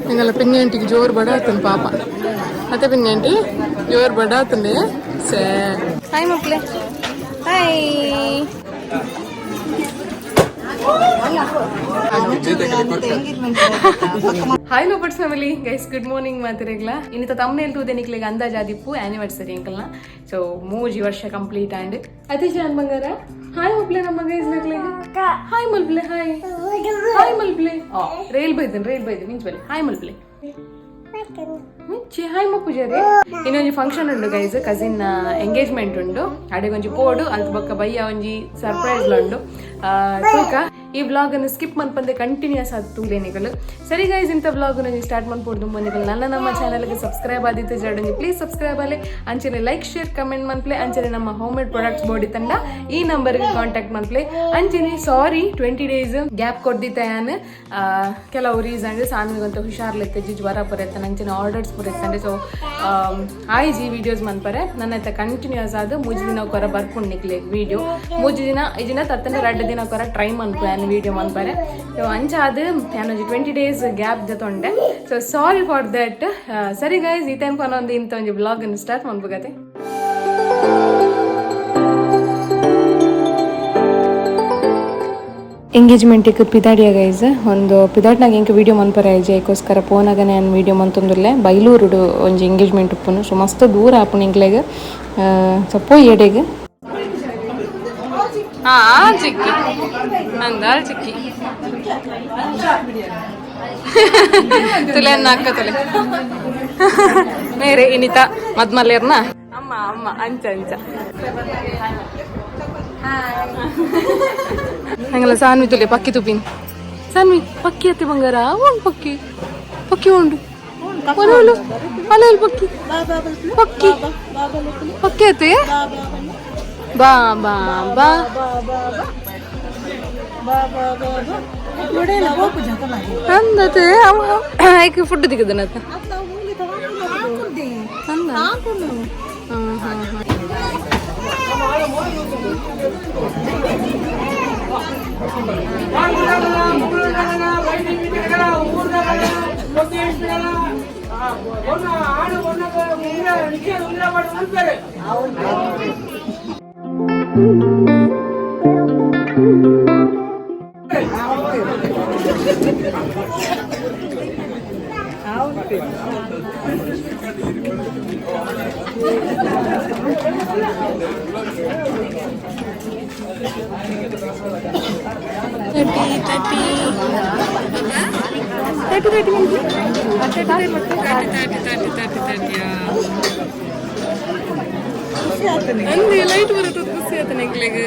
ಎಂಗಲ ಪಿನ್ನಿ ಜೋರು ಬಡ ಆತನ್ ಪಾಪ. ಅತ್ತೆ ಪಿನ್ನಿ ಆಂಟಿ ಜೋರು ಬಡ ಆತಂದೆ ಸೇ. ಹಾಯ್ ಮಕ್ಕಳೇ, ಹಾಯ್. ಹಾಯ್ ಲೋಪಟ್ಸ್ ಫ್ಯಾಮಿಲಿ ಗೈಸ್, ಗುಡ್ ಮಾರ್ನಿಂಗ್. ಮಾತಿರಗ್ಲ ಇನ್ನಿತ ತಮ್ಮನೇಲಿ ತೂದೆ ನಿಕ್ಲೆಗ್ ಅಂದಾಜ್ ಆದಿಪ್ಪು, ಆನಿವರ್ಸರಿ ಅಂಕಲ್ನ. ಸೊ 3 ವರ್ಷ ಕಂಪ್ಲೀಟ್ ಆಂಡ್. ಅತಿಶ್ ಅನ್ ಬಂಗಾರ, ಹಾಯ್ ಮಪ್ಲೆ. ನಮ್ಮ ಗೈಸ್ ನಕ್ಲೆಗ್ ಹಾಯ್ ಮಲ್ಪ್ಲೆ, ಹಾಯ್ ಹಾಯ್ ಮಲ್ಪ್ಲೆ. ರೈಲ್ ಬೈದನ್, ರೈಲ್ ಬೈದನ್ ನಿಂಚ್ ಬಲ್ಲಿ. ಹಾಯ್ ಮಲ್ಪ್ಲೆ, ಮುಚ್ಚಿ ಹಾಯ್ ಮಪ್ಪುಜಾರಿ. ಇನ್ನೊಂಜಿ ಫಂಕ್ಷನ್ ಉಂಡು ಗೈಸ್, ಕಸಿನ್ ಎಂಗೇಜ್ಮೆಂಟ್ ಉಂಡು. ಅಡೆಗೊಂಜಿ ಪೋಡು, ಅಲ್ತ ಬೊಕ್ಕ ಬಯ್ಯ ಒಂಜಿ ಸರ್ಪ್ರೈಸ್ ಉಂಡು. ತೂಕ, ಈ ವ್ಲಾಗ್ ಅನ್ನು ಸ್ಕಿಪ್ ಮನ್ಪಂದೆ ಕಂಟಿನ್ಯೂಸ್ ಆದ್ ತೂಲೆ ನಿಕಲು. ಸರಿ ಗೈಸ್, ಇಂಥ ವ್ಲಾಗ್ ಒಂಜಿ ಸ್ಟಾರ್ಟ್ ಮನ್ಪೊಡ್ದು ನಿಕಲ್ ನನ್ನ ನಮ್ಮ ಚಾನಲ್ಗೆ ಸಬ್ಸ್ಕ್ರೈಬ್ ಆದಿತ್ತು ಜಡೊಂಜಿ ಪ್ಲೀಸ್ ಸಬ್ಸ್ಕ್ರೈಬ್ ಆಲೆ. ಅಂಚನೆ ಲೈಕ್, ಶೇರ್, ಕಮೆಂಟ್ ಮನ್ಪ್ಲೆ. ಅಂಚನೆ ನಮ್ಮ ಹೋಮ್ ಮೇಡ್ ಪ್ರಾಡಕ್ಟ್ಸ್ ಬೋಡಿ ತಂಡ ಈ ನಂಬರ್ಗೆ ಕಾಂಟ್ಯಾಕ್ಟ್ ಮನ್ಪ್ಲೆ. ಅಂಚನೆ ಸಾರಿ, 20 ಡೇಸ್ ಗ್ಯಾಪ್ ಕೊಡ್ದಿತ್ತ ಯಾನ್. ಕೆಲವು ರೀಸನ್, ಸಾನ್ವಿಗಂತ ಹುಷಾರ್ಲೆತ್ತಜ್ಜಿ, ಜ್ವರ ಪುರೆತ್ತನ, ಅಂಚನೆ ಆರ್ಡರ್ಸ್ ಪುರೆತ್ತಂಡೆ. ಸೊ ಆಯ್ಜಿ ವೀಡಿಯೋಸ್ ಮನ್ಪರೆ. ನನ್ನ ಕಂಟಿನ್ಯೂಸ್ ಆದ 3 ದಿನ ಕೊರ ಬರ್ಪುಂಡು ನಿಕ್ಲೆ ವೀಡಿಯೋ. 3 ದಿನ ಇಜಿನ ತತ್ತನ 2 ದಿನ ಕೊರ ಟ್ರೈ ಮನ್ಪು ಯಾನ್ ವೀಡಿಯೋ ಮನ್ಪರೆ. ಸೊ ಅಂಚ ಅದು ಯಾನ್ 20 ಡೇಸ್ ಗ್ಯಾಪ್ ಜೊತೆ. So sorry for that. ಸರಿ ಗೈಸ್, ಈ ಟೈಮ್ ಒಂದು ಇಂಥ ಒಂಜಿ ಬ್ಲಾಗ್ ಅನ್ನು ಸ್ಟಾರ್ಟ್ ಮನ್ಪುಗತೆ. ಎಂಗೇಜ್ಮೆಂಟಿಗೆ ಪಿದಾಡಿಯ ಗೈಸ್. ಒಂದು ಪಿದಾಡ್ನಾಗ ಎಂಕ್ ವೀಡಿಯೋ ಮನ್ಪರೆ ಆಯ್ಜಿ, ಐಕೋಸ್ಕರ ಪೋನಾಗನೆ ನಾನು ವೀಡಿಯೋ ಮಂತೊಂದುಲ್ಲೆ. ಬೈಲೂರುಡು ಒಂಜಿ ಎಂಗೇಜ್ಮೆಂಟ್ ಉಪ್ಪುನು. ಸೊ ಮಸ್ತ್ ದೂರ ಆಪುನು ಎಂಕ್ಲೆಗ್. ಸೊ ಪೋಯಿ ಎಡೆಗ್. ಚಿಕ್ಕಿ ಅಂದಾಲ್ ಚಿಕ್ಕಿ ತುಲೆ ಅಕ್ಕ ತುಲೆ ಮೇರೆ ಇನಿತ ಮದ್ಮಲ್ಲೇರ್ನ ಅಮ್ಮ ಅಮ್ಮ ಅಂಚ ಅಂಚ. ಹಂಗಲ್ಲ ಸಾನ್ವಿ ತುಲೆ ಪಕ್ಕಿ ತುಪಿನ್. ಸಾನ್ವಿ ಪಕ್ಕಿ ಅತ್ತೆ ಬಂಗಾರ. ಉಂಡು ಪಕ್ಕಿ, ಪಕ್ಕಿ ಉಂಡು. ಅಲೋಲು ಅಲೋಲು, ಪಕ್ಕಿ ಪಕ್ಕಿ ಪಕ್ಕಿ ಅತ್ತೆ. ಬಾ ಬಾ ಬಾ. ಅಂದತೆ ಐಕ್ ಫುಡ್ ದಿಕ್ಕದನತ್ತ ಅಂದ. ಹಾಂ ಹಾಂ ಹಾಂ. 30 30 30 30 30 30 30 30 30. ಅಂದೆ ಲೈಟ್ ಬರುತ್ತೆ, ಖುಷಿ ಆತ ನೆಕ್ಲೆಗ್.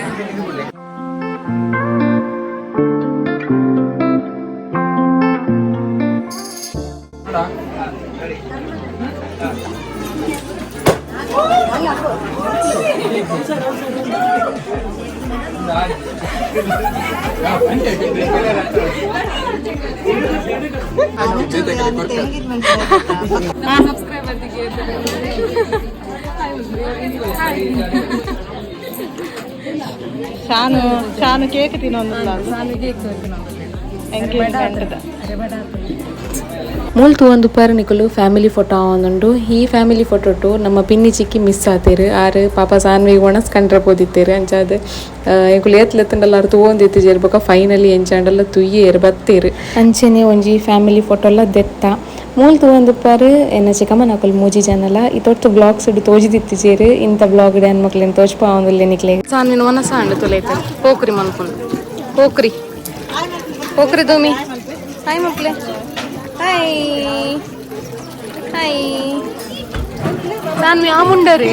ಸಬ್ಸ್ಕ್ರೈಬರ್. ಶಾನು ಶಾನು ಕೇಕ್ ತಿನ್ನೊಂದಿಲ್ಲ ಎಂಗೇಜ್ಮೆಂಟ್. ಮೂಲ್ ತೂವೊಂದು ಪರ್ ನಿಕುಲು ಫ್ಯಾಮಿಲಿ ಫೋಟೋ ಆವೊಂದುಂಡು. ಈ ಫ್ಯಾಮಿಲಿ ಫೋಟೋಟು ನಮ್ಮ ಪಿನ್ನಿ ಚಿಕ್ಕಿ ಮಿಸ್ ಆತೇರು. ಆರು ಪಾಪ ಸಾನ್ವಿ ಒಣಸ್ ಕಂಡ್ರೆ ಪೋದಿತ್ತೇರು. ಅಂಚಾದ್ ಎಂಕುಲು ಏತ್ ಲೆತ್ತುಂಡಲ ಆರು ತೂವೊಂದಿತ್ತಿಜೆರ್. ಬೊಕ ಫೈನಲಿ ಎಂಚಾಂಡಲ ತುಯ್ಯೇರು, ಬತ್ತೇರು. ಅಂಚೆನೆ ಒಂಜಿ ಫ್ಯಾಮಿಲಿ ಫೋಟೋಲ ದೆತ್ತ. ಮೂಲ್ ತೂವೊಂದುಪ್ಪರ್ ಎನ್ನ ಚಿಕ್ಕಮ್ಮನಕುಲು 3 ಜನಲ. ಇತೊರ್ತು ಬ್ಲಾಗ್ಸ್ ತೋಜಿದಿತ್ತಿಜೇರು. ಇಂಥ ಬ್ಲಾಗ್ ಡ್ಯಾನ್ ಮಕ್ಳಿನ ತೋಜ್ಪಾವೊಂದುಲ್ಲೆ ನಿಕ್ಲೆಗ್. ಸಾನ್ವಿನ ಒನಸ ಅಂಡು ತುಲೈತೆ. ಪೋಕ್ರಿ ಮನ್ಪುಂಡು, ಪೋಕ್ರಿ ಪೋಕ್ರಿ ದೋಮಿ. ಹಾಯ್ ಮಕ್ಳೆ, ಹಾಯ್ ಹಾಯ್. ಸಾನ್ವಿ ಆಮುಂಡರಿ.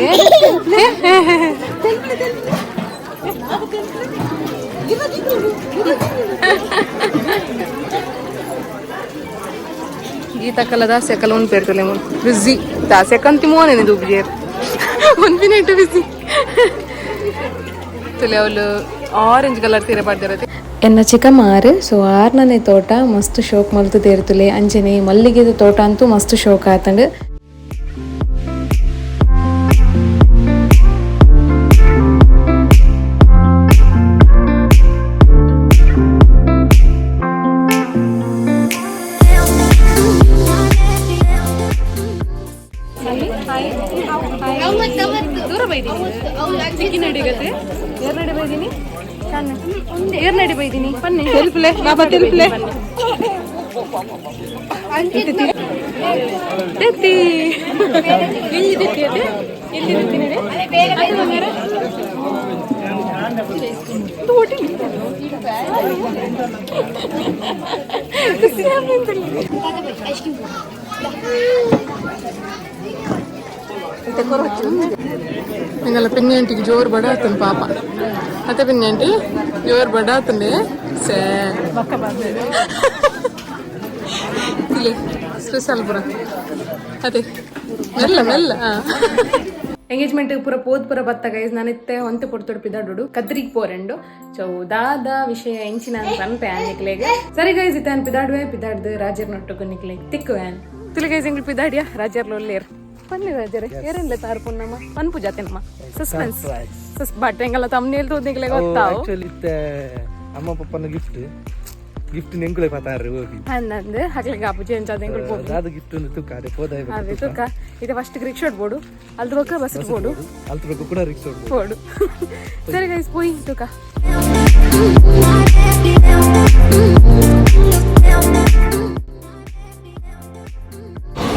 ಗೀತಕ್ಕಲ್ಲ ದಾಸೆಕ್ಕಲ್ಲ ಉನ್ ಪೇರ್ತಲೆ ಮುನ್ ಬಿಸಿ ದಾಸೆಕ್ಕಂತಿ ಮೋನೆ ದುಬ್ಬಿಯರ್ ಒಂದು ಮಿನಿಟ್ ಬಿಸಿ ತುಲೆ. ಅವಳು ಆರೆಂಜ್ ಕಲರ್ ಸೀರೆ ಪಾಡ್ದಿರತ್ತೆ. ಎನ್ನ ಚಿಕ್ಕಮ್ಮ ಆರು. ಸೊ ಆರ್ನನೆ ತೋಟ ಮಸ್ತ್ ಶೋಕ್ ಮಲ್ತು ತೇರ್ತುಲೆ. ಅಂಚನೆ ಮಲ್ಲಿಗೆದ ತೋಟ ಅಂತೂ ಮಸ್ತ್ ಶೋಕ್ ಆತಂಡು. ಗತೆ ಏರ್ನಡೆ ಬೈದಿನಿ ಏರ್ನಡೆ ಬೈದಿನಿ ಪನ್ನೆ. ತೆಲ್ಪುಲೆ ಬಾಬಾ, ತೆಲ್ಪುಲೆ. ದೆತ್ತಿ ಎಲ್ಲಿ ದೆತ್ತಿ ಅದೇ ಎಲ್ಲಿ ದೆತ್ತಿ ನಡೆ ಅದು ಬಂಗಾರ ತೋಟಿ ಖುಷಿ ಆಗ್ತದೆ. ಎಂಗಲ್ಲ ಪಿನ್ನೆಂಟಿಗೆ ಜೋರು ಬಡಾತನ್ ಪಾಪ. ಅತ್ತೆ, ಪಿನ್ನೆಂಟಿ ಜೋರು ಬಡಾತಂಡೆ ಸೇ ಇಲ್ಲಿ ಸ್ಪೆಷಲ್ ಪುರ. ಅದೇ ಮೆಲ್ಲ ಮೆಲ್ಲ. ಎಂಗೇಜ್ಮೆಂಟ್ ಪೂರ ಪೋದ್ ಪೂರ ಬತ್ತ ಗೈಸ್. ನಾನಿತ್ತೆ ಹೊಂತೆ ಪೊರ್ತೊಡು ಪಿದಾಡುಡು ಕದ್ರಿಗ್ ಪೋರೆಂಡು. ಸೊ ದಾದ ವಿಷಯ ಎಂಚಿನ ಪನ್ಪೆ ನಿಕ್ಲೆಗ್. ಸರಿ ಗೈಸ್, ಇತ್ತೆ ಪಿದಾಡುವೆ. ಪಿದಾಡ್ದು ರಾಜರ್ ನೊಟ್ಟುಗು ನಿಕ್ಲೆಗ್ ತಿಕ್ಕುವೆ. ತುಲಿ ಗೈಸ್, ಎಂಗ್ಳು ಪಿದಾಡಿಯ. ರಾಜರ್ಲ ಒಲ್ಲೇರ್ ಪನ್ನಿ. ರಾಜರೇ, ಏರೆನ್ಲೆ ತಾರು ಪುನ್ನಮ್ಮ ಪನ್ಪು ಜಾತೆ ನಮ್ಮ ಸಸ್ಪೆನ್ಸ್ ಸಸ್. ಬಟ್ ಎಂಗಲ್ಲ ತಮ್ನೇಲ್ ತೂದ್ ನಿಕ್ಲೆಗ್ ಗೊತ್ತಾವು. ಆಕ್ಚುಲಿ ಇತ್ತೆ ಅಮ್ಮ ಪಪ್ಪನ ಗಿಫ್ಟ್ ಗಿಫ್ಟ್ ನೆಂಕುಲೆ ಪಾತಾರ ಹೋಗಿ. ಹನ್ನೊಂದು ಹಕ್ಲಿಗೆ ಆಪು ಚೇಂಜ್ ಆದ ಎಂಗುಳು ಪೋಪು. ದಾದ ಗಿಫ್ಟ್ ಒಂದು ತುಕ್ಕ ಅಡೆ ಪೋದ. ಅದೇ ತುಕ್ಕ ಇದು ಫಸ್ಟ್ ರಿಕ್ಷಾ ಬೋಡು, ಅಲ್ದ ಬೊಕ್ಕ ಬಸ್ ಬೋಡು. ಅಲ್ತ ಕೂಡ ರಿಕ್ಷಾ. ಬೋಡು. ಸರಿ ಗೈಸ್, ಪೋಯಿ ತುಕ್ಕ.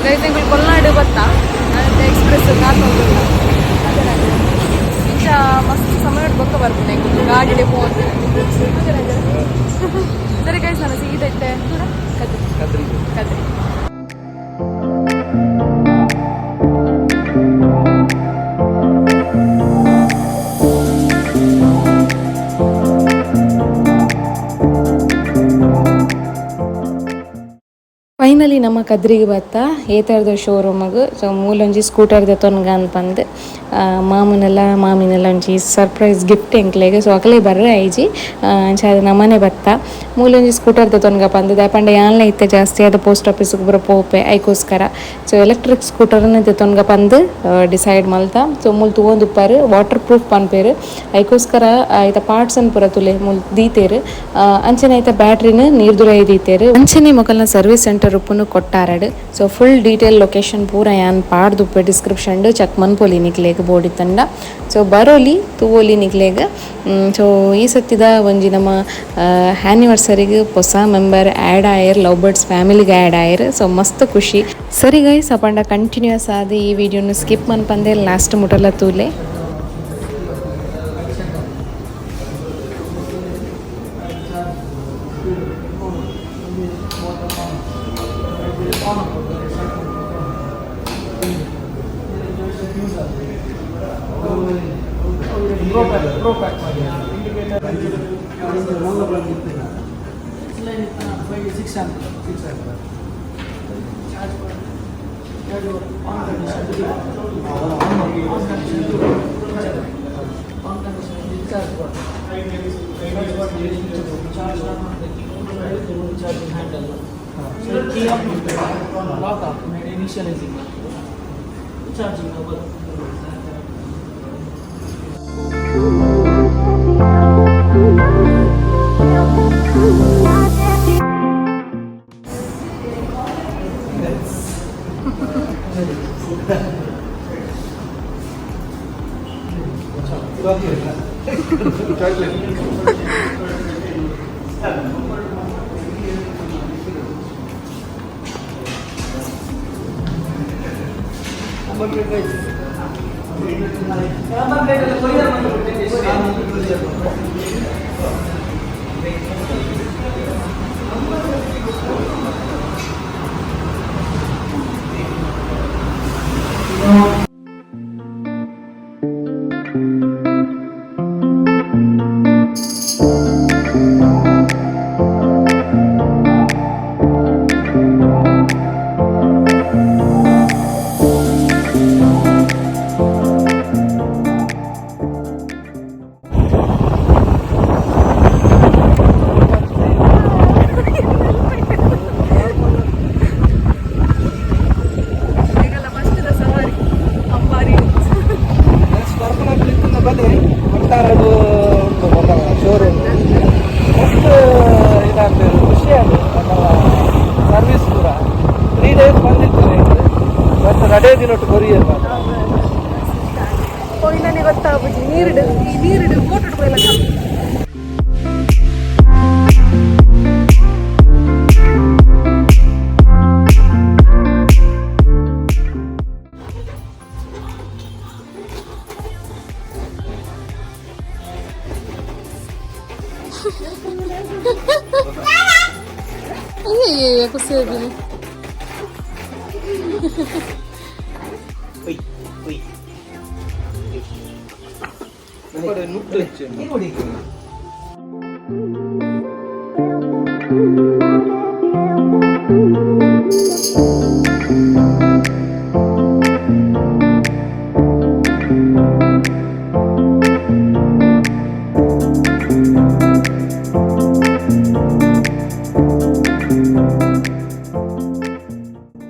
ಗೈಸ್, ಎಂಗುಳು ಕೊಲ್ನಾಡು ಬತ್ತಾ. ಎಕ್ಸ್ಪ್ರೆಸ್ ಕಾತೊಂದುಲ್ಲ. ಇಂಚ ಮಸ್ತ್ ಸಮಯ ಬೊಕ್ಕ ಬರ್ಪುಂಡು ಎಂಕುಲು ಗಾಡಿಡೆ ಪೋನ್. ಸರಿ ಗೈಸ್, ನಾನು ಸೀದಾ ಇತ್ತೆ ಕದ್ರಿ. ಕದ್ರಿ. ಕದ್ರಿ. ಫೈನಲಿ ನಮ್ಮ ಕದ್ರಿಗೆ ಬತ್ತ ಏತರದ ಶೋರೂಮಗ್. ಸೊ ಮೂಲೊಂಜಿ ಸ್ಕೂಟರ್ ದೆತೊನ್ಗ ಪಂದ್. ಮಾಮನೆಲ್ಲ ಮಾಮಿನೆಲ್ಲ ಒಂಜಿ ಸರ್ಪ್ರೈಸ್ ಗಿಫ್ಟ್ ಎಂಕ್ಲೆಗ್. ಸೊ ಅಕಲೆ ಬರ್ರೆ ಐಜಿ, ಅಂಚ ಅದು ನಮ್ಮನೆ ಬತ್ತ. ಮೂಲೊಂಜಿ ಸ್ಕೂಟರ್ ದೆತೊನ್ಗ ಪಂದ್. ದಾಯೆಪಂಡ ಯಾನ್ಲ ಇತ್ತೆ ಜಾಸ್ತಿ ಅದು ಪೋಸ್ಟ್ ಆಫೀಸ್ಗೆ ಪೂರ ಪೋಪೆ, ಐಕೋಸ್ಕರ. ಸೊ ಎಲೆಕ್ಟ್ರಿಕ್ ಸ್ಕೂಟರ್ನ ದೆತೊನ್ಗ ಪಂದ್ ಡಿಸೈಡ್ ಮಲ್ತ. ಸೊ ಮೂಲು ತೂವೊಂದುಪ್ಪರ್, ವಾಟರ್ ಪ್ರೂಫ್ ಪನ್ಪೆರ್. ಐಕೋಸ್ಕರ ಐತ ಪಾರ್ಟ್ಸ್ ಅನ್ ಪೂರ ತುಲೆ ಮೂಲು ದೀತೆರ್. ಅಂಚನೆ ಐತ ಬ್ಯಾಟ್ರಿನ ನೀರ್ದುಲಯಿ ದೀತೆರ್. ಅಂಚನೆ ಮೊಕಲ್ನ ಸರ್ವಿಸ್ ಸೆಂಟರ್ ಉಪ್ಪುನು ಕೊಟ್ಟಾರಡ್. ಸೊ ಫುಲ್ ಡೀಟೇಲ್ ಲೊಕೇಶನ್ ಪೂರ ಯಾನ್ ಪಾಡ್ದುಪ್ಪೆ ಡಿಸ್ಕ್ರಿಪ್ಷನ್, ಚೆಕ್ ಮನ್ಪೊಲಿ ನಿಕ್ಲೆಗ್ ಬೋಡಿತ್ತಂಡ. ಸೊ ಬರೋಲಿ, ತೂವೊಲಿ ನಿಕ್ಲೆಗ್. ಸೊ ಈ ಸತ್ತಿದ ಒಂಜಿ ನಮ್ಮ ಆ್ಯನಿವರ್ಸರಿಗೆ ಹೊಸ ಮೆಂಬರ್ ಆ್ಯಡ್ ಆಯರ್, ಲವ್ ಬರ್ಡ್ಸ್ ಫ್ಯಾಮಿಲಿಗೆ ಆ್ಯಡ್ ಆಯರ್. ಸೊ ಮಸ್ತ್ ಖುಷಿ. ಸರಿ ಗೈಸ್, ಅಪಂಡ ಕಂಟಿನ್ಯೂಸ್ ಆದ್ ಈ ವಿಡಿಯೋನು ಸ್ಕಿಪ್ ಮನ್ಪಂದೆ ಲಾಸ್ಟ್ ಮುಟಲ ತೂಲೆ. Lock off, initializing, charging. ಅಯ್ಯಯ್ಯ, ಖುಷಿ ಆಗಿದೆ.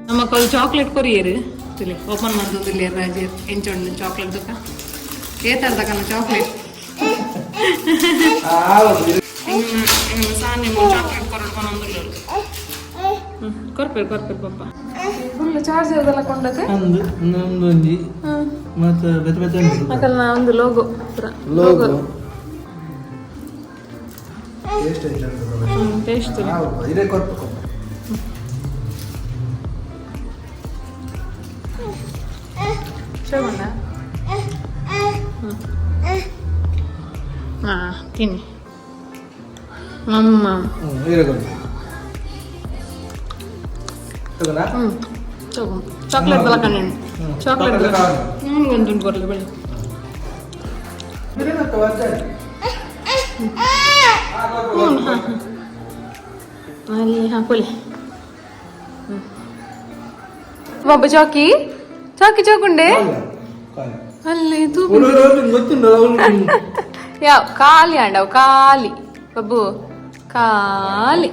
ನಮ್ಮ ಚಾಕ್ಲೇಟ್ ಕೊರಿಯರ್ ತುಲಿ ಓಪನ್ ಮಾಡ್ತದಿಲ್ಲ ರಾಜೇರ್. ಎಂಚೊಂಡು ಚಾಕ್ಲೇಟ್ ದುಕ್ಕ ಏತರ್ದಕನ ಚಾಕ್ಲೇಟ್. ಸಾನಿ ಚಾಕ್ಲೇಟ್ ಕೊರಡ್ಕೊಂಡು. ಕೊರ್ಪೇರು ಕೊರ್ಪೇರು ಪಪ್ಪ. ಫುಲ್ ಚಾರ್ಜ್ ಅದೆಲ್ಲ ಕೊಂಡತೆ. ಅಂದು ಇನ್ನೊಂದು ಒಂಜಿ ಮತ್ತೆ ಬೇತೆ ಬೇತೆ ಉಂಟು. ಅಕಲ್ನ ಒಂದು ಲೋಗೋ ಪೂರ. Logo taste. ಟೇಸ್ಟ್. ಇದೇ ಕೊರ್ಪು. ಶೋಭಣ್ಣ, ಹಾ ತಿನ್ನಿ ಮಮ್ಮ. ಇದೇ ಕೊರ್ಪು ತಗೋಣ. ಹ್ಞೂ ತಗೋ. ಚಾಕ್ಲೇಟ್ ಬಲ ಕಣ್ಣು ಚಾಕ್ಲೇಟ್. ಚಾಕ್ಲೇಟ್. ಹ್ಞೂ, ಒಂದು ಕೊರಲಿ ಬೆಳೆ. ಹ್ಞೂ, ಹಾಂ ಹಾಂ, ಅಲ್ಲಿ ಹಾಕೊಳ್ಳಿ. ಬಾಬು, ಚಾಕಿ ಚಾಕಿ ಚಾಕುಂಡೆ ಅಲ್ಲಿ ತೂಪು. ಗೊತ್ತುಂಟು. ಯಾವ ಖಾಲಿ ಅಂಡವು, ಖಾಲಿ ಬಬ್ಬು, ಖಾಲಿ.